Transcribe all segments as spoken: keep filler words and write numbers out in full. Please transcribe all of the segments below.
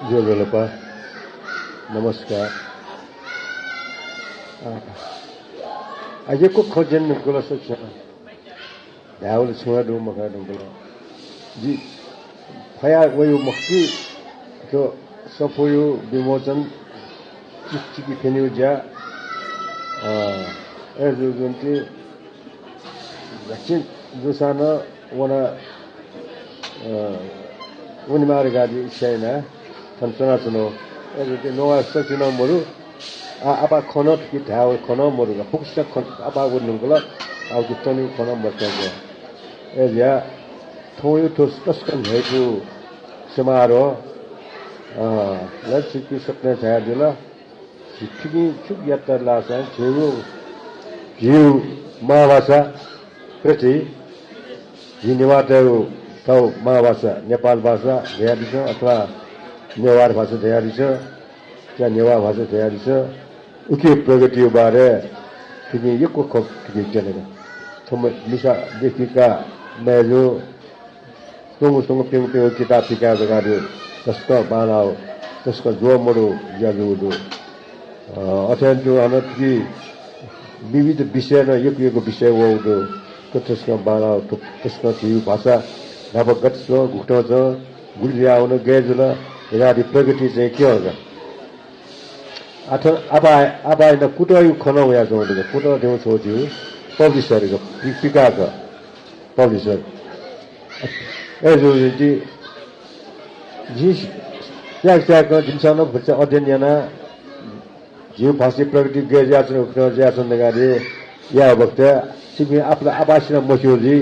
ज्वजलपा, नमस्कार। आ, आ, यक्व खँ ज्यन नुगलस च्या। धायेवल छुं हे दु मखु धुंकल। जि फया वयु मखु कि थ्व सफूयु विमोचन चिकिचिकी फ्यनेयु ज्या, अ, अय् जूगुलिं दक्षिण जूसां नं वना, अ, वनेमाः धकाः इच्छा याना थन च्वनाच्वना। अय् जूगुलिं नवाये सकि नं मरु। आ, आपाः खँ नं थुकी धायेवल खँ नं मरु का। फुक्कसित खँ आपाः वने धुंकल। आ, उकी तनेगु खँ नं मदुका। अय् जुया थौंयु थ्व तसकं न्ह्याइपुगु समारोह, अ, ला छिकपिं सकलें झायादिल। झी थुकिं छु यात धाःसा झीगु, झीगु मांभाषा प्रति झी नेवाःतय्गु थःगु मांभाषा नेपाल भाषा धयादिसँ अथवा नेवार भाषा धयादिसँ, या नेवाः भाषा धयादिसँ, उकी प्रगतिया बारे थुकिं यक्व खँ थुकी क्यनेगु। थ्व मिसा लेखिका मय्जु स्वंगू स्वंगू प्यंगू प्यंगू किताब पिकाये धकाः दु। तसकं बांलाः, तसकं ज्वः मदु ज्या जूगु दु। अ, अथे तुं हानं थुकी विविध विषय नं यक्व यक्व विषय वःगु दु। थ्व तसकं बांलाः, थ्व तसकं झीगु भाषा न्हापा गथे च्वं, गुकथं च्वं, गुलि जुयाः वन, गय् जुल, धकाः प्रगति चाहिँ क्यं का। आः थन आपाः, आपाः नं कुतःयु खँ नं वयाच्वंगु दु। कुतः थें छगू झीगु publisher का, पि-, पिकाक publisher। अय् जूगुलिं जिं स्याक स्याक जिमिसं नं भचा अध्ययन याना, झीगु भाषाया प्रगति गय् जुयाच्वन, उकथं जुयाच्वन धकाः याये बखतय् छिकपिं आपालं आपाः सिना मस्यू जुइ।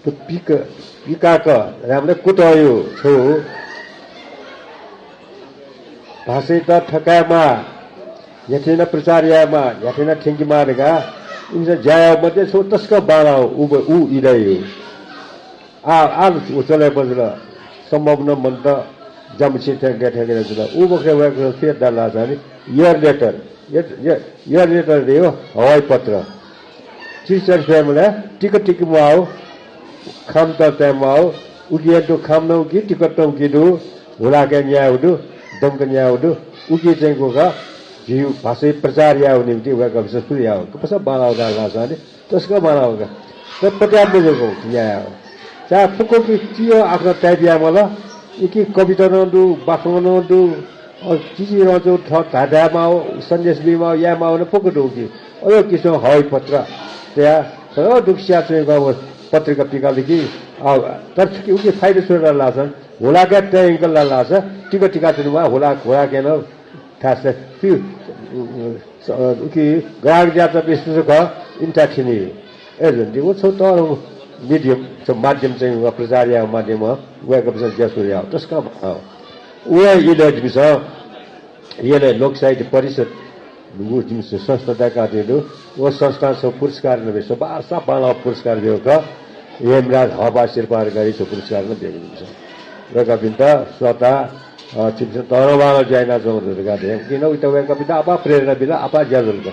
थ्व पिक-, पिकाक धायेबलय् कुतःयु छगू भाषायात थकायेमाः, न्ह्याथे यानाः प्रचार यायेमाः, न्ह्याथे यानाः थ्यंकेमाः धकाः इमिसं ज्या याःगु मध्ये छगू तसकं बांलाः उ ब-, उ इलय्। आः, आः व चले मजुल, सम्भव नं मन्त, ज्यामुछिं थें गय् थें गय् जुल। उ बखतय् वय्कलं छु यात धाःसा नि, Year Letter, Year, Year, Year Letter धइगु हवाई पत्र। चिठी च्वने फयेबलय् टिकट तिके म्वाः, खाम तं तये म्वाः, उकी यंतुं खाम नं उकी, टिकट नं उकी दु, हुलाकय् न्यायेगु दु, दंक न्यायेगु दु, उकी चाहिँ गुखः झीगु भाषाया प्रचार यायेगु निंतिं वय्कःपिन्सं सुरु याःगु। कतः बांलाः धाःसा नि, तसकं बांलाः का। तर पत्याः मजूगु न्यायेगु। चाहे फुक्कं कि ति आखलं type याये माल, उकी कविता नं दु, बाखं नं दु, अ, चिचिरंचु थः धाये धायेमाःगु, सन्देश बीमाःगु, यायेमाःगु नं फुक्क दु कि। अय् किसिमं हवाई पत्र तयाः सगः दुःख सियाच्वंगु पत्रिका पिकाल कि, अ, तर उकी फाइदा छु धाःसा, हुलाकय् तये यंकल धाःसा, टिकट तिकाच्वनेमाः, हुला, हुलाकय् नं थासय्, उकी ग्राहक ज्यात विश्लेषक खः, इमिथाय् थ्यनी। अय् जुल नि, व छगू तःधंगु medium, छगू माध्यम चाहिँ व प्रचार यायेगु माध्यम, वय्कःपिन्सं ज्या सुरु याःगु, तसकं बांलाः। व इलय् जिमिसं यलय् लोक साहित्य परिषद धुंगु जिमिसं संस्था दय्कातःगु दु। व संस्थां छगू पुरस्कार नं बिया, छगू बांलाः पुरस्कार बियागु खः। हेमराज हःपाः सिरपाः धकाः छगू पुरस्कार नं बियागु जिमिसं। वय्कःपिन्त स्वता अ, छिमिसं तःधंबांलाः ज्या यानाच्वंगु दु धकाः धया। उकिं नं वय्कःपिन्त आपाः प्रेरणा बिल, आपाः ज्या जुल का।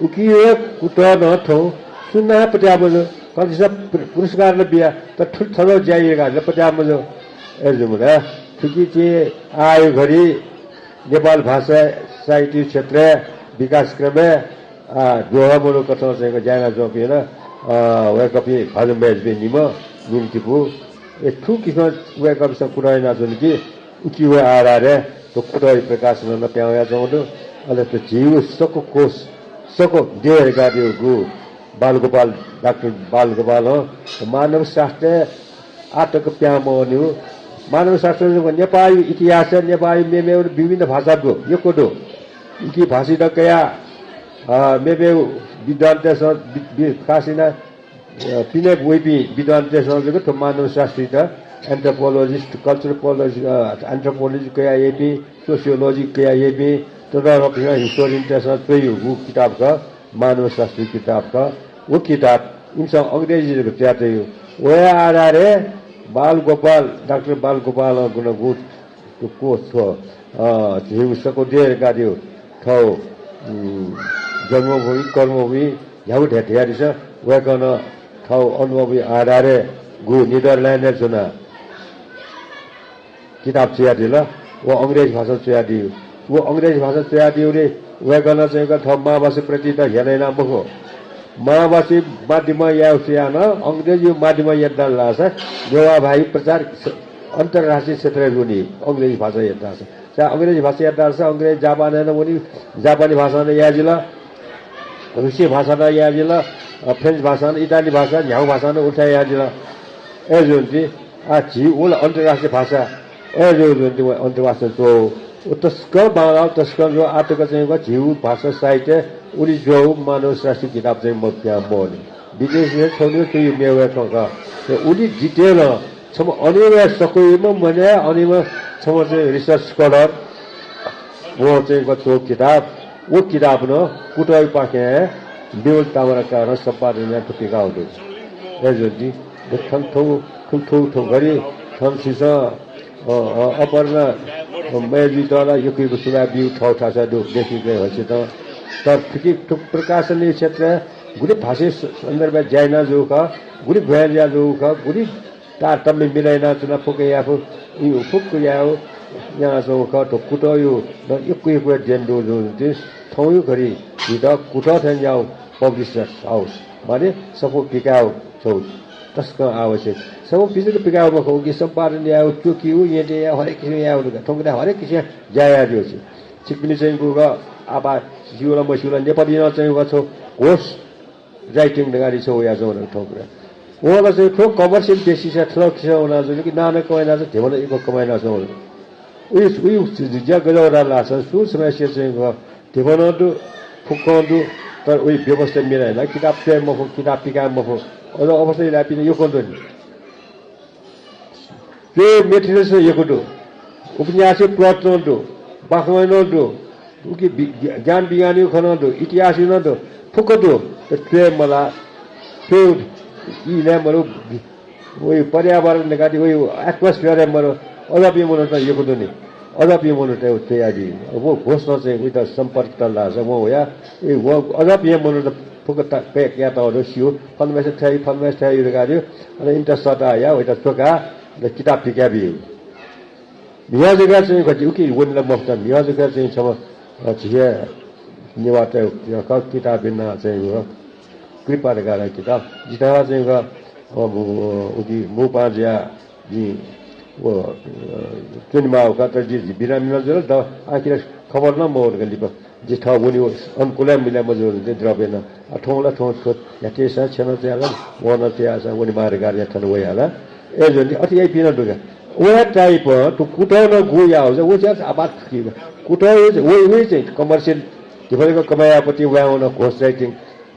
उकी हे कुतः नं थौं सुनां पत्याः मजू, कन्हय्‌सिनं पुर-, पुरस्कार नं बिया, तर थुलि थःगु ज्या याये धकाः पत्याः मजू। अय् जुल मखु ला। थुकी चाहिँ आःया घडी नेपाल भाषा साहित्य क्षेत्रय् विकासक्रमय् आ, द्वहः मदु कथं चाहिँ ज्या यानाच्वंपिं नं, अ, वय्कःपिं भाजु मय्जुपिं निम्ह, निम्ह तिपू। ए, थुकिसिमं वय्कःपिन्सं कुतः यानाच्वन कि उकी व आधारय् थ्व कुतःया प्रकाशन नं पिहां वयाच्वंगु दु। अले थ्व झीगु सको कोष, सको देय् धकाः धइगु बालगोपाल, डाक्टर बालगोपालं मानव शास्त्रय् आः तक पिहां मवःनिगु। मानव शास्त्र जक नेपाःया इतिहासय्, नेपाःया मेमेगु विभिन्न भाषा दु, यक्व दु। इकी भाषित कयाः, अ, मेमेगु विद्वानतय्सं वि-, वि-, खास यानाः, अ, पिने वइपिं विद्वानतय्सं जक थ्व मानव शास्त्रयात anthropologist, cultural polo-, अ, anthropology कयाः याइपिं, sociology कयाः याइपिं, ततःधंपिं historianतय्सं च्वयागु किताब खः। मानव शास्त्रीय किताब खः। व किताब इमिसं अंग्रेजी जक च्वयातयागु। वया आधारय् बालगोपाल, डाक्टर बालगोपालं गुनागु कोष थ्व, अ, झीगु सको देय् धकाः धइगु थःगु, उम्, जन्मभूमि, कर्मभूमि न्ह्यागु धया-, धयादिसँ। वय्कलं थःगु अनुभवया आधारय् गु नेदरल्यान्डय् च्वनाः किताब च्वयादिल। व अंग्रेजी भाषां च्वयादीगु। व अंग्रेजी भाषां च्वयादीगुलिं वय्‌कलं चाहिँ थः मांभाषाप्रति त हेला याना मखु। मांभाषा माध्यमं याये स्वयाः नं अंग्रेजी माध्यमं यात धाःसा नेवाः भाय् प्रचार स-, अन्तर्राष्ट्रिय क्षेत्रय् वनी, अंग्रेजी भाषां यात धाःसा। चा अंग्रेजी भाषां यात धाःसा अंग्रेजी जापानय् नं वनी, जापानी भाषां नं याये जिल। रुसी भाषां नं याये जिल, अ, फ्रेन्च भाषां नं, इटाली भाषां, न्ह्यागु भाषां नं उल्था याये जिल। अय्‌जूगुलिं आ झी व ला अन्तर्राष्ट्रिय भाषा, अय्‌जूगुलिं व अन्तर्भाषां च्वः। व तसकं बांलाः, तसकं ज्वः। आः तक चाहिँ व झीगु भाषा साहित्य उलि ज्वःगु माधव श्रेष्ठ किताब चाहिँ मप्यां मवःनि। विदेशय् छगू निगू च्वय् मेगु हे खँ खः। उलि detail छम्ह अनया सकूइम्ह मनय् अनया छम्ह चाहिँ research scholar, वं चाहिँ व च्वःगु किताब, व किताब नं कुतःयापाखें बिमल ताम्राकारं सम्पादन यानाः थ्व पिकाःगु दु। अय्‌जूगुलिं थन थ्व, थ्व, थ्व, थ्व घरि थन छिसं, अ, अ, अपर्णा, अ, मय्‌जुयात ला यक्व यक्व सुभाय् ब्यूगु थ्व थासय् दु, देखिक हसित। तर थुकी थ्व प्रकाशनया क्षेत्रय् गुलि भाषाया स-, सन्दर्भय् ज्या याना जूगु खः, गुलि ग्वाहालि जुया जूगु खः, गुलि तारतम्य मिले यानाच्वना, फुक्क याये फु, इ फुक्क याये यानाच्वंगु खः। थ्व कुतःया नं यक्व यक्व देन दु जूगुलिं थौंया घरि झीत कुतः थें याःगु publishers house, माने सफू पिकायेगु छगू तसकं आवश्यक। सफू पिचुक पिकायेगु मखु, उकी सम्पादन यायेगु, च्वकीगु, येँतय् यायेगु, हरेक किसिम यायेगु दु का। थौंकन्हय् हरेक किसिम ज्या याये ज्यू छि। छिकपिनि चाहिँ गुगु आपाः स्यू ला मस्यू ला, नेपाली नं चाहिँ व छगू ghost writing धकाः छगू वयाच्वंगु दु थौंकन्हय्। वं ला चाहिँ थ्व commercial basis-य् थ्व खिसं वनाच्वन कि नां नं कमाइ यानाच्वन, धिबा नं यक्व कमाइ यानाच्वंगु दु। उइ, उइ ज्या गज्याःगु धाःसा सुं समस्या चाहिँ व धिबा नं दु, फुक्कं दु, तर उइ व्यवस्था मिले याना किताब च्वये मफु, किताब पिकाये मफु। अझ अवस्था इलापिं यक्व दु नि। च्वय् materials नं यक्व दु, उपन्यासया plot नं दु, बाखं नं दु, उकी बि-, ज्ञान विज्ञानया खँ नं दु, इतिहासया नं दु, फुक्क दु। तर च्वये मलाः, च्वय् ई नये मरु, वइ पर्यावरण धकाः वइ atmosphere हे मरु। अज्याःपिं मनूत यक्व दु नि। अज्याःपिं मनूत च्वयादी। अब व घोषणा चाहिँ उइत सम्पर्क तल धाःसा वं वया, ए, व अज्याःपिं मनूत फुक्क ता-, कया-, कयातःगु दु, स्यू, फलानाम्हेसित थथे याइ, फलानाम्हेसित थथे याइ धकाः, अले इमित सःता हया, वइत च्वका, अले किताब पिकाये बी। म्हिगः जक चाहिँ खः, उकी वने ला मफुत, म्हिगः जक चाहिँ छम्ह, अ, झी हे नेवाःतय् खः, किताब बिना चाहिँ व कृपा धकाः किताब। जितः चाहिँ खः, अ, उ-, उकी मू पाहां जुयाः जिं व, अ, च्वनेमाःगु खः, तर जि, जि बिरामी नं जुल, द-, आखिर खबर नं मवल का लिपा। जि थः वने अनुकूल हे मिले मजूगुलिं द्रव्य नं। आ, थौं ला थौं थ्व न्ह्याथेसां छेँ नं तयाः ला, वहः नं तयाःसां वनेमाः धकाः थन वया ला। अय्‌जूगुलिं अथे याइपिं नं दु का। व हे type थ्व कुतः नं गु याःगु, व चाहिँ आपात फुकी। कुतः व, व चाहिँ commercial, धिबा धिबा कमाय् यायेपति वये वन ghost writing।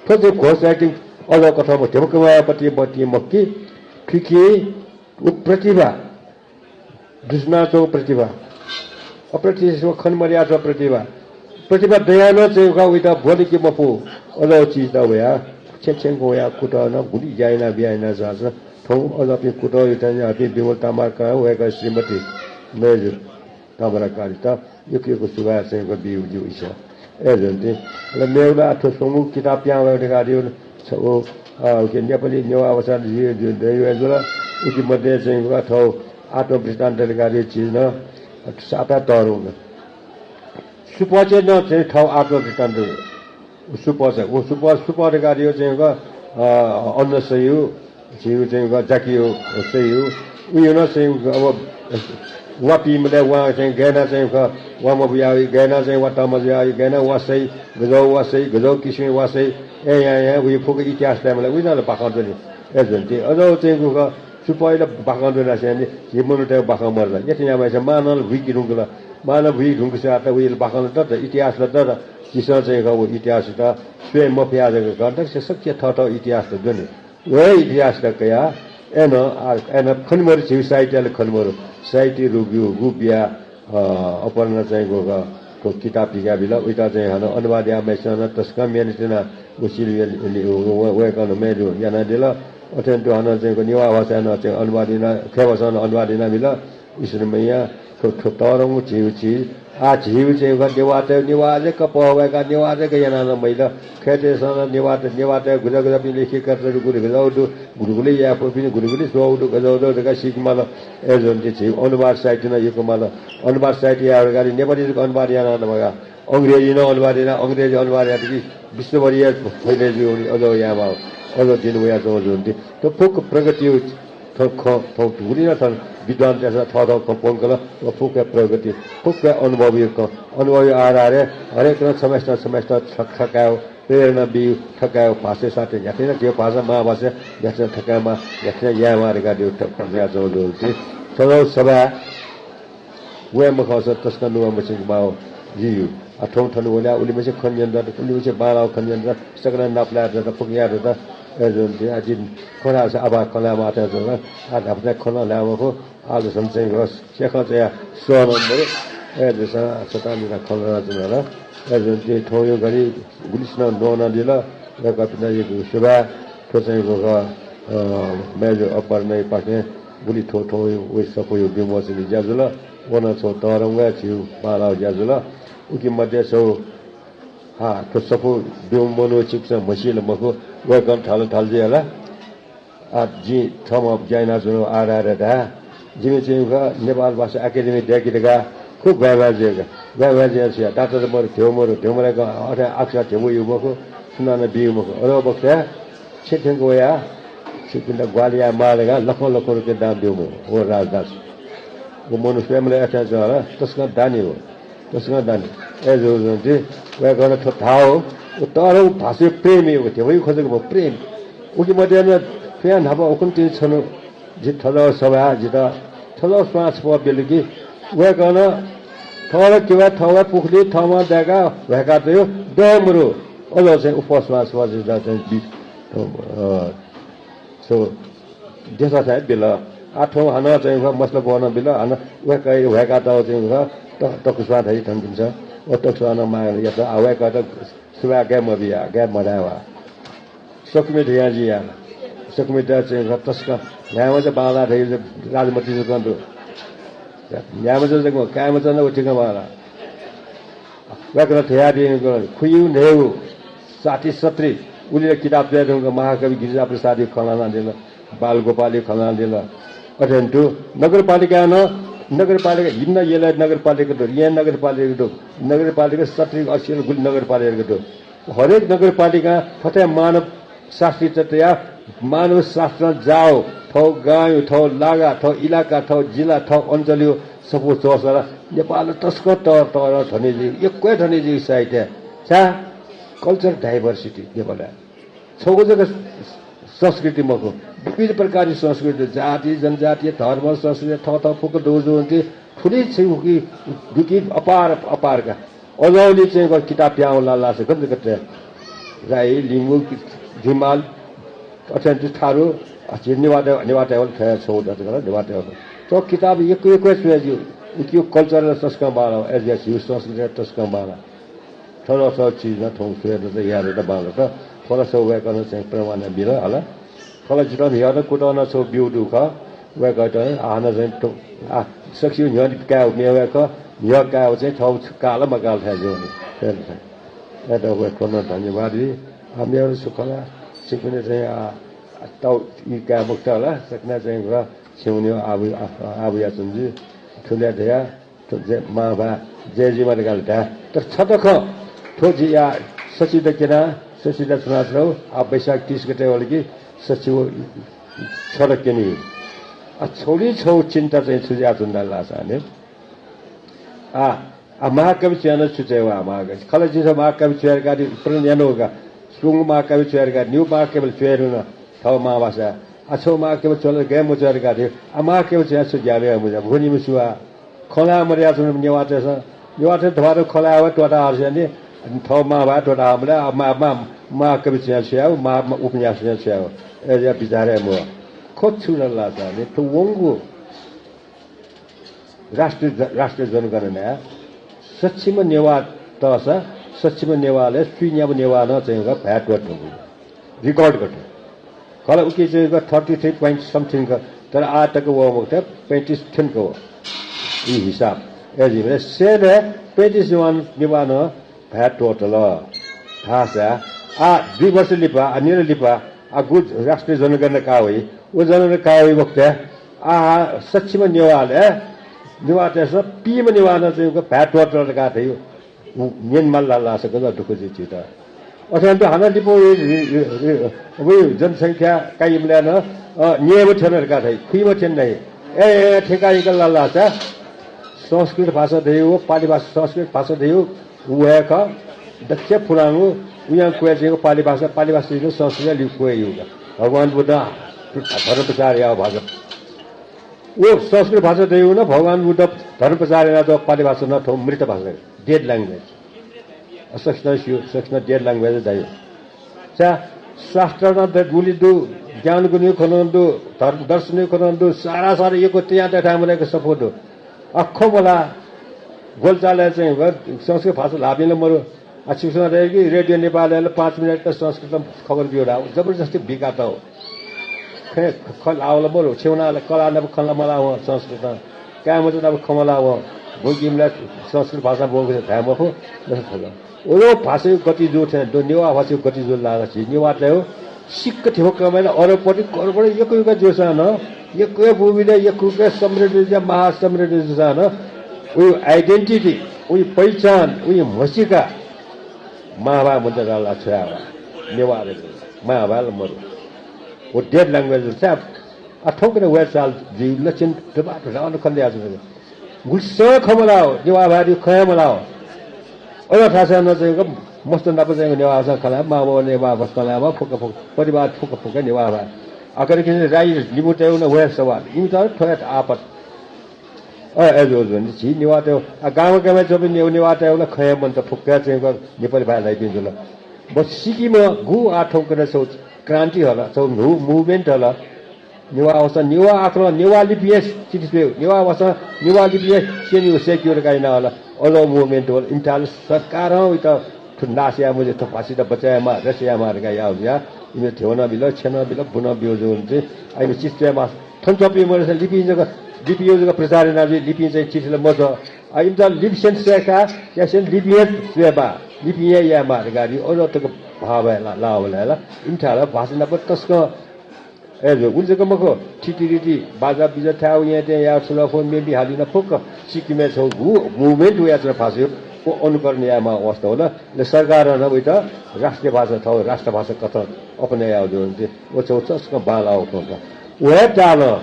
थ्व चाहिँ ghost writing अज्याःगु कथं मखु, धिबा कमाय् यायेपति मतिइ मखु कि, थुकी व प्रतिभा, दुसनाच्वंगु प्रतिभा, अप्रत्यक्ष खने मदयाच्वंगु प्रतिभा, प्रतिभा दयाः नं चाहिँ खः उइत ब्वने कि मफु। अज्याःगु चिजत वयाः छेँ छेँय् वयाः कुतः नं गुलि ज्या याना बिया याना झासँ। थौं अज्याःपिं कुतःया थें याःपिं विमल ताम्राकारं वय्‌कःया श्रीमती मय्‌जु ताम्राकारयात यक्व यक्व सुभाय् चाहिँ खः ब्यूगु जिगु इच्छा। अय्‌जूगुलिं अले मेगु ला थ्व स्वंगू किताब पिहां वये धकाः धइगु छ, व, अ, उकी नेपाली नेवाः भाषा जि, जि दय्‌वये जुल। उकी मध्ये चाहिँ व थौं आत्मवृत्तान्त धकाः धइगु चिज नं साता तःधंगु। सुपःचय् नं चाहिँ थौं आत्मवृत्तान्त सुपः चाहिँ, व सुपः, सुपः धकाः धइगु चाहिँ व, अ, अन्न सयू, झीगु चाहिँ व जाकियो सयू। उयो नं चाहिँ व अब वा पीम्ह ला, वा चाहिँ गय् याना चाहिँ व वा मबुया, गय् याना चाहिँ वा तःमजुया, गय् याना वा सइ, गज्याःगु वा सइ, गज्याःगु किसिमया वा सइ, ए या या, उयो फुक्क इतिहास तयेमाः ला, उयो नं ला बाखं दु नि। अय्‌जूगुलिं अज्याःगु चाहिँ व सुपःया ला बाखं दु धाःसा नि, झी मनूतय्‌गु बाखं मदु ला। यथे याःम्हसिया मां नं ला बुइके धुंकल, मां नं बुइके धुंकूसां त उयो ला बाखं ला दत, इतिहास ला दत, झीसं चाहिँ व इतिहासयात स्वये मफया जक खः, तर सकसिया थःथःगु इतिहास त दु नि। व हे इतिहासयात कयाः अय्‌नं, आ, अय्‌नं खने मरु, झीगु साहित्यय् ला खने मरु। साहित्य रुपया गु बियाः, अ, अपर्णा चाहिँ व, व किताब पिकाबिल। उइत चाहिँ हानं अनुवाद याःम्हसिनं नं तसकं मेहनत यानाः व सिल, व, व, वय्‌कलं मेहनत यानादिल। अथें तुं हानं चाहिँ व नेवाः भाषाय् नं चाहिँ अनुवाद यानाः, खय् भाषां नं अनुवाद यानाबिल। ईश्वर मय्‌जुं थ्व, थ्व तःधंगु झीगु चिज आः झीगु चाहिँ नेवाःतय्, नेवाः जक पहः वय्काः नेवाः जक यानाः नं मजिल। खय्‌तय्‌सं नं नेवाःत, नेवाःतय् गुदा गुदापिं लेखी कर्ता गुलि गजौ दु, गुलि गुलि याये फुपिं गुलि गुलि स्वःगु दु, गजौ दु धकाः सीके माल। अय्‌जूगुलिं झीगु अनुवाद साहित्य नं यक्व माल। अनुवाद साहित्य याये धकाः नेपाली जक अनुवाद यानाः नं मगाः। अंग्रेजी नं अनुवाद यानाः, अंग्रेजी अनुवाद यात कि विश्वभरिया फैले जुइ वनी, अझ यायेमाः, अझ दिन वयाच्वंगु जुइ वनी। थ्व फुक्क प्रगति थ्व खँ, थौं गुलि नं थन विद्वानतय्‌सं थःथः खँ प्वंकल, व फुक्क प्रगति, फुक्क अनुभवया खँ, अनुभवया आधारय् हरेकं छम्हय्‌सिनं छम्हय्‌सित थक-, थकाय् प्रेरणा बी, थकाय् भाषा साथै न्ह्याथे नं झीगु भाषा मांभाषा न्ह्याथे नं थकायेमाः, न्ह्याथे नं यायेमाः धकाः जिगु प्रज्ञा जूगु जुइ वनी। थ्व सभाय् वये मखंसा तसकं नुगः मछिंकेमाः जिगु। आः थौं थन वनाः उलिमछि खँ न्यन दत, उलिमछि बांलाःगु खँ न्यन दत, सकलें नापलाये दत, फुक्क याये दत। अय्‌जूगुलिं आः जिं खँ ल्हाःसा आभार खँ ल्हायेमाः थें च्वं। आः न्हापा थें खँ नं ल्हाये मखु। आः लसं चाहिँ ग्वः सेखं चाहिँ सः नं मदु। अय्‌जूसां छता निता खँ ल्हानाच्वना ला। अय्‌जूगुलिं थौंया घडी गुलिसिनं न्वनादिल। वय्‌कःपिन्त यक्व सुभाय्। थ्व चाहिँ ग्वः खः, अ, मय्‌जु अपर्णायापाखें गुलि थ्व थौंया वइ सफूया विमोचनया ज्या जुल। व नं छगू तःधंगु हे झीगु बांलाःगु ज्या जुल। उकी मध्ये छगू, आः, थ्व सफू ब्यूम्ह मनू छिकपिन्सं म्हसी ला मखु, वय्‌कलं धाल धाल जुइ हला। आः, जिं थःम्हं ज्या यानाच्वनागु आधारय् धाये, जिमि चाहिँ ग्वः नेपाल भाषा एकेडेमी दय्‌के धकाः खुब घ्वायेमाः जुइ का। घ्वायेमाः जुइ छु याये, डाक्टर मरु, ध्यबा मरु, ध्यबा मरु, अथे आकाशय् ध्यबा यू मखु, सुनानं ब्यू मखु। अले व बखतय् छेँ थ्यंक वयाः छिकपिन्त ग्वाहालि यायेमाः धकाः लखं लखं रुपियाँ दान ब्यूम्ह व राजदास। व मनू स्वयेबलय् अथे च्वं हला, तसकं दानी व। तसकं दानी। अय्‌जूगुलिं वय्‌कलं थ्व धाःगु, व तःधंगु भाषाया प्रेम हे व, ध्यबाया खँ जक मखु, प्रेम। उकी मध्ये नं थ्वयां न्हापा उखुन्हु तिनि छन्हु जि थज्याःगु सभाय् जितः थज्याःगु स्वां छपः बिल कि वय्‌कलं थःगु किबाय् थःगु पुखुलिइ थःम्हं दय्‌काः ह्वाय्‌का तयागु दये मरु। अले चाहिँ उफः स्वां छपः जितः चाहिँ बि-, अ, छगू देछाथाय् बिल। आः थौं हानं चाहिँ ग्वः मसला ब्वः नं बिल। हानं वय्‌कःया ह्वाय्‌का तःगु चाहिँ ग्वः त-, तकस्वां धाइ थन जिमिसं। व तकस्वां नं माया यात। आः वय्‌कःयात सुभाय् गाये मबिया, गाये मधाये वा। सकमित यां जिं याना। सकमित चाहिँ ग्वः तसकं न्यायमचा बांलाः धइगु राजमति जकं दु। न्यायमचा जक मखु, कायमचा नं व थिकं बांलाः। वय्‌कलं धयादीगु खुइगु न्हय्‌गू साथी सत्री उलि ला किताब च्वये धुंकाः महाकवि गिरिजाप्रसादया खँ ल्हानादिल, बालगोपालया खँ ल्हानादिल। अथें तुं नगरपालिकां नं, नगरपालिका, इमिन यलय् नगरपालिका दु, येँ नगरपालिका दु, नगरपालिका सत्री अस्सी ला गुलि नगरपालिका दु। हरेक नगरपालिकां थथे मानव शास्त्रीत तयाः मानव शास्त्रं जाःगु, थःगु गांया, थःगु लागा, थःगु इलाका, थःगु जिल्ला, थःगु अञ्चलया सफू च्वःसा ला नेपाल तसकं त-, तःधं धनी जुइ, यक्व हे धनी जुइ साहित्य। छाय्? Culture diversity नेपालय्। छगू जक संस्कृति मखु, विविध प्रकारया संस्कृति, जाति, जनजाति, धर्म, संस्कृति थःथः फुक्क दु जूगुलिं थुलि छि उकी दुकी अपार अपार का। अजूगुलिं चाहिँ ग्वः किताब पिहां वल धाःसा गन जक तये। राई, लिम्बू, धिमाल, अथें तुं थारु, अथे नेवाःतय्, नेवाःतय् वल थ्वया छगू दत का, नेवाःतय् वल। थ्व किताब यक्व यक्व च्वये ज्यू। उकिया culture नं तसकं बांलाः, अय्‌जुयाः झीगु संस्कृति नं तसकं बांलाः। थ्व नं छगू चिज नं थौं स्वये दत, याये दत, बांलात। थ्व ला छगू वय्‌कलं चाहिँ प्रमाण बिल हला। थ्व ला जितः म्हिगः नं कुतः नं छगू ब्यूगु दु खः। वय्‌कःयात हानं चाहिँ थ्व, आ, सकसिगु न्ह्यः कायेगु मेगु हे खः। म्हिगः कायेगु चाहिँ थःगु छु काल मकाल थें जुइ नि। अय्‌त वय्‌कलं नं धन्यवाद बी। आ, मेगु छु खः ला, छिकपिनि चाहिँ, आ, तौ ई काये मखुत ला, सकसिनं चाहिँ ग्वः छिमि न्ह्यः आः वया, आ, आः वयाच्वना जि। थुलि धयाः थ्व जय, मांभाय् जय जुइमा धकाः ला धाये। तर छता खँ, थ्व जिं आः सछित क्यना, सछित च्वनाच्वनागु, आः वैशाख तीस गते वल कि सछि व छता क्यनी। आः छगुलिं छगू चिन्ता चाहिँ छु जुयाच्वन धाःसा नि। आः, आः महाकवि च्वयाः नं छु चाइ वा, महाकवि। खला जिमिसं महाकवि च्वये धकाः प्रण यानागु का। सुंगू महाकवि च्वये धकाः, निगू महाकवि च्वये धुन, थःगु मांभाषाय्। आः छगू महाकवि च्वल, गय् मच्वये धकाः धइ। आः महाकवि च्वयाः छु ज्या याये मज्यू, भुखुनि मस्यू आ। खँ ल्हाये मज्याःगु छु नेवाःतय्‌सं। नेवाःतय् धभाधः खँ ल्हाये व त्वःता हःसा नि, थःगु मांभाय् त्वःता हःबलय्, आ, मा-, मा-, महाकवि च्वयाः छु यायेगु, मा-, मा-, उपन्यास च्वयाः छु यायेगु। अय्‌जुयाः बिचाः याये मज्यू। खः छु धाल धाःसा नि, थ्व वंगु राष्ट्रिय ज-, राष्ट्रिय जनगणनाय् सक्षम नेवाः तःसा, सक्षम नेवालय् स्वीन्याम्ह नेवालं चाहिँ ग्वः भाय् त्वःते धुंकूगु record गथे। खला उकी चाहिँ ग्वः thirty three point something का, तर आः तक वः मखुत, पैंतिस थ्यंक वः। ई हिसाब। अय्‌जूगुलिं सय्‌या पैंतिस निवाः, निवाः नं भाय् त्वःतल धाःसा, आ, दुई वर्ष लिपा, आ, निदँ लिपा, आ, गु राष्ट्रिय जनगणना का वइ। व जनगणना का वइ वखतय्, आ, सच्छि निवाः ले, निवाःतय्‌सं पीम्ह निवाः नं चाहिँ भाय् त्वःतल धकाः धइ। उ न्यनेमाल धाःसा गन दुःख जुइ झीत। अथे यानाः हानं लिपा वइ, वइ, वइ, वइ जनसंख्या काइबलय् नं, अ, न्ययेम्ह थ्यन धकाः धाइ, खुइम्ह थ्यन धाइ। ए, ए, थ्यंकाः यंकाः लाल धाःसा संस्कृत भाषा धइगु, पालि भाषा, संस्कृत भाषा धइगु, व हे खः। दक्व पुरानो, उयां क्वय् जूगु पालि भाषा, पालि भाषा धइगु संस्कृत लिपा क्वय् जूगु। भगवान बुद्ध धर्म प्रचार याःगु भाषा। व संस्कृत भाषा धइगु नं भगवान बुद्ध धर्म प्रचार यानाः पालि भाषा नं थ्व मृत भाषा, dead language। सकसिनं स्यू, सकसिनं dead language धाइ। चा, शास्त्र नं द-, गुलि दु, ज्ञान गुलि खँ नं दु, धर्म दर्शन खँ नं दु, सारा सारा यक्व तयाः तयाः थाय् मदय्‌क सफू दु। अ, खँ मल्हाः, ग्वलचालय् चाहिँ व संस्कृत भाषा ल्हाःपिं ला मरु। आ, छिकपिन्सं धाइ कि रेडियो नेपालय् ला पाँच मिनेट त संस्कृतं खबर ब्यु धाः, जबरजस्ती बिकातःगु। खँ, खँ ल्हाःगु ला मरु, छेँय् वनाः ला कलाः नाप खँ ला मल्हाः वं संस्कृतं। काय् मचा नाप खँ मल्हाः वं। बुँकीम्ह ला संस्कृत भाषां ब्वंकूसा धाये मफु, मसा थल। अले भाषाया गति जू थें दु, नेवाः भाषाया गति जुल धाःसा झी नेवाःतय् सिक्क थ्यंगु क्रमय् नं अरबपति करोडपति यक्व यक्व जूसां नं, यक्व भूमिलय् यक्व समृद्ध जुयाः महासमृद्ध जूसां नं, वया identity, वया पहिचान, वया म्हसीका मांभाय् मन्त धाल ला छ्वया वा। नेवाः रे, मांभाय् ला मरु। व dead language छाय् आ, थौंकन्हय् वये चाल जुइ लक्षण दबा दबा खँ ल्हाया जुल। गुलिसं खँ मल्हाः, नेवाः भाय् खँ हे मल्हाः। अले थासय् नं चाहिँ मस्त नाप चाहिँ नेवाः भाषां खँ ल्हाः, मां बौ नेवाः भाषां खँ ल्हाः, फुक्क फुक्क, परिवार फुक्क फुक्क नेवाः भाय्। अकरे कि राई लिमु तय् नं वहे सवाल। इमित थ्व हे आपत। अ, अय्‌जूगुलिं झी नेवाःतय्, आ, गामं गामं च्वंपिं ने-, नेवाःतय् ला खँ हे मन्त, फुक्क चाहिँ नेपाली भाय् ल्हाइपिं जुल। व सिक्किमं गु आ थौंकन्हय् छगू क्रान्ति हल, छगू न्हू movement हल। नेवाः भाषां, नेवाः आखलं, नेवाः लिपिं हे चिठी स्वयेगु, नेवाः भाषां, नेवाः लिपिं हे स्यनीगु, सय्‌केगु धकाः याना हल। अले movement हल। इमिथाय् ला सरकारं वइत थ्व नाश याये मज्यू, थ्व भाषायात बचय् यायेमाः, रक्षा यायेमाः धकाः याःगु जुयाः इमित थ्यंगु नं बिल, छ्यलं बिल, बुनं बिल जूगु जुल। आ, इमित चिठी स्वयेमाः। थन च्वंपिं मनूतय्‌सं लिपिं जक, लिपिं जक प्रचार याना जुइ, लिपिं चाहिँ चिठी ला मच्वः। आ, इमित लिपि स्वयेत सय्‌का, या स्वयेत लिपिं हे स्वयेमाः, लिपिं हे यायेमाः धकाः अले तक भाव हे ला-, लाःबलय् ला इमिथाय् ला भाषा नाप तसकं, अय्‌जूगुलिं उलि जक मखु, थितिरिति बाजा बिजा थाय् वनेत याः, छुला फु मेबि हालिन फुक्क सिक्किमय् छगू movement वयाच्वन भाषाया, व अनुकरण यायेमाः अवस्था वल। अले सरकारं नं वइत राष्ट्रिय भाषा, थःगु राष्ट्रभाषा कथं अपनाय् याःगु जुल। व छगू तसकं बांलाःगु खँ खः। व हे तालं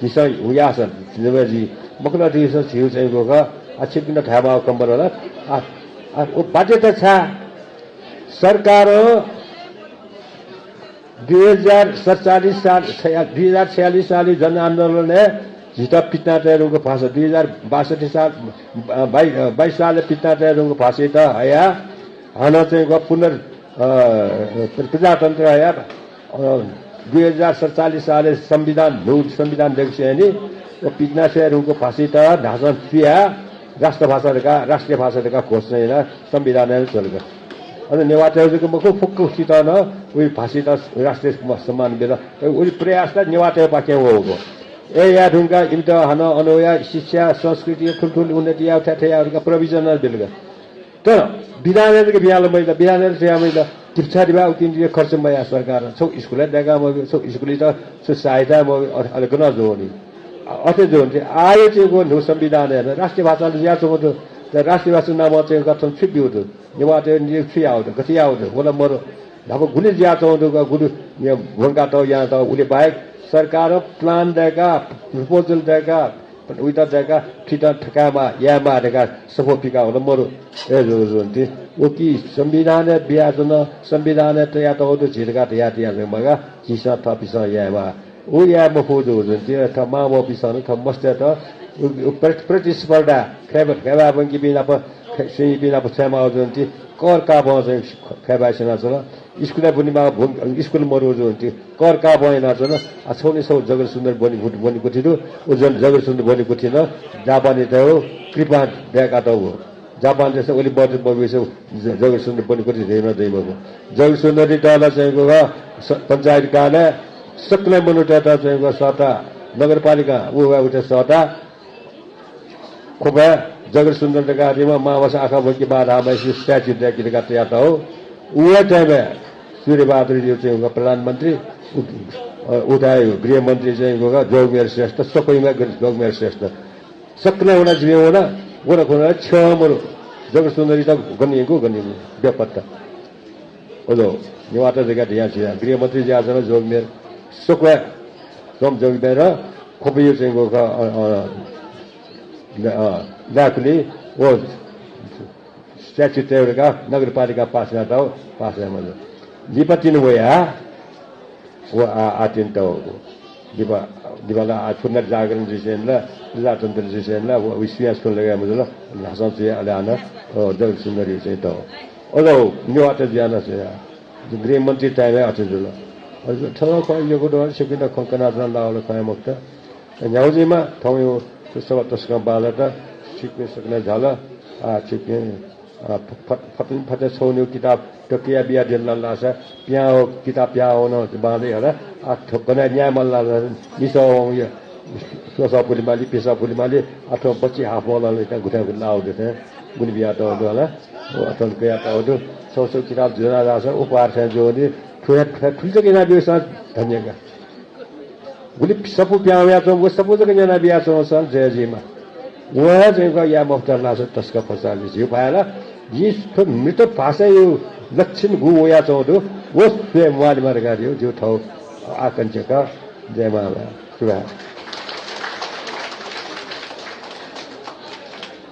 झीसं हुयाःसा, जि मखु ला, झीसं झीगु चाहिँ गु खः, आ, छिकपिन्त धायेमाःगु खँ मदु ला। आ, आ, व बाध्यता छाय् सरकारं दुई हजार सतचालिस साल, छया-, दुई हजार छयालिस सालय् जनआन्दोलनय् झीत पितिना तये धुंकूगु भाषा, दुई हजार बासठी साल, अ, बाइ-, अ, बाइस सालय् पितिना तये धुंकूगु भाषायात हयाः हानं चाहिँ व पुनर्, अ, प्र-, प्रजातन्त्र हयाः, अ, दुई हजार सतचालिस सालय् संविधान, न्हू संविधान दय्‌केगु स्वयाः नि, व पितिना स्वये धुंकूगु भाषायात न्हाचः चुयाः राष्ट्रभाषा धकाः, राष्ट्रिय भाषा धकाः घोषणा यानाः संविधानय् नं च्वंगु। अन नेवाःतय् जक मखु, फुक्क सितं नं वइ भाषायात राष्ट्रिय सम्मान बिल। वइ प्रयास ला नेवाःतय्‌पाखें वःगु। अय् याये धुंकाः इमित हानं अन वयाः शिक्षा, संस्कृति, थुलि थुलि उन्नति यायेगु, थथे थथे यायेगु धकाः provision नं बिल। तर विधानय् जक बियाः ला मजिल, विधानय् जक बियाः ला मजिल। धिप्छा धिबा उकिं खर्च मयाः सरकारं। छगू स्कुल हे दय्‌का मब्यू, छगू स्कुलयात छगू सहायता मब्यू, अ-, अले गनं जुइ नि। अ-, अथे जुइ नि। आः चाहिँ व न्हू संविधानय् राष्ट्रिय भाषा ला जुयाच्वंगु दु। तर राष्ट्रिय भाषा नामं चाहिँ गथे छु ब्यूगु दु? नेवाःतय् निंतिं छु याःगु दु? गथे याःगु दु? व ला मरु। न्हापा गुलि जुयाच्वंगु दु, गुलि ब्वंकातःगु यानातःगु, उलि बाहेक सरकारं plan दय्‌काः, proposal दय्‌काः, उइत दय्‌काः थुइत थकायेमाः, यायेमाः धकाः सफू पिकाः व ला मरु। अय्‌जूगुलिं व कि संविधानय् बियाच्वन, संविधानय् तयातःगु दु, झी धकाः धया तया जुइ मगाः, झीसं थःपिन्सं यायेमाः। व याये मफु जूगुलिं थः मांबौपिन्सं नं थः मस्तय्‌त उ, उ प्र-, प्रतिस्पर्धा, खय्‌बा-, खय्‌बाय् ब्वंकीपिं नाप, खय्-, स्वयां इपिं नाप छ्वयेमाःगु जूगुलिं कर काःबहं चाहिँ खय्‌बाय् स्यनाच्वन। स्कुलय् ब्वनेमाःगु भुं-, स्कुल मरु जूगुलिं कर काःबहं यानाच्वन। आ, छगू नि छगू जगत सुन्दर ब्वने गुथि, ब्वने गुथि दु। व जन जगत सुन्दर ब्वने गुथि नं जापानीतय्‌गु कृपां दय्‌कातःगु। जापान देशय् उलि बढे मब्यूसा ज-, जगत सुन्दर ब्वने गुथि धइगु नं दइ मखु। जगत सुन्दरयात ला चाहिँ व स-, पञ्चायत कालय् सकलें मनूतय्‌त चाहिँ व सःता, नगरपालिकां व व उत सःता, खुबा जगत सुन्दर धकाः रिमा मावस आखा वकी बाधा मैसी statue दय्‌की धकाः तयातःगु। व time-य् सूर्यबहादुर ज्यू चाहिँ उका प्रधानमन्त्री, उ-, अ, उताय् गृहमन्त्री चाहिँ उका जोगमेर श्रेष्ठ, सकैमा गृह-, जोगमेर श्रेष्ठ। सकना वना जिमे वना, वना खोना छ्यः मरु। जगत सुन्दरी त गनिगु, गनिगु, बेपत्ता। ओलो, निवाता जगह दिया छिया। गृहमन्त्री ज्याझन जोगमेर, सकवा, जोम जोगमेर, खोपियो चाहिँ उका, अ, अ, ल-, अ, लाकुली, ओ, statue तयेगु धकाः नगरपालिका पास यानातःगु, पास याये मजू। लिपा तिनि वया, व आ-, आः तिनि तःगु। लिपा, लिपा ला आः पुनर्जागरण जुइसेंलि ला, प्रजातन्त्र जुइसेंलि ला, व, व सुया सुन लगे मजुल, ल्हासं जुया अले हानं, अ, जगत सुन्दरी चाहिँ तःगु। अले निवाता ज्याना चाहिँ गृहमन्त्री time-य् अथे जुल। अले थ्व खँ यक्व दु, छिकपिन्त खँ कनाच्वना लावल खँ हे मखुत। न्ह्यागु जुइमा थौंया सभा तसकं बांलात, छिकपिं सकना झाल, आ, छिकपिं, आ, फत-, फत-, फत-, फतय् छगू निगू किताब तकिया बियादिल धाःसा, पिहां व किताब पिहां वनं बांलाइ हला, आ, थ्व कन्हय् न्याये माल धाःसा, मिसा वंया, स्वसा पुलिमाली, पिसा पुलिमाली, आ, थ्व बच्ची हाफ मल इता गुथाय् गुथाय् लाव दु थें, गुलि बियातःगु दु हला, व अथन कयातःगु दु, छगू छगू किताब ज्वना धाःसा, उपहार थें ज्वनी, थ्व हे, थ्व हे थुलि जक यानाब्यूसां धन्य का। गुलि सफू पिहां वयाच्वंगु, व सफू जक न्यना बियाच्वंसां जय जुइमा। व हे चाहिँ उका याये मफुत धाःसा तसकं फसा जि झीगु भाय् ला। जिं थ्व मृत भाषाया लक्षण गु वयाच्वंगु दु, व स्वये म्वाःलेमा धकाः जिगु थौं आकांक्षा का। जय मां भाय्। सुभाय्।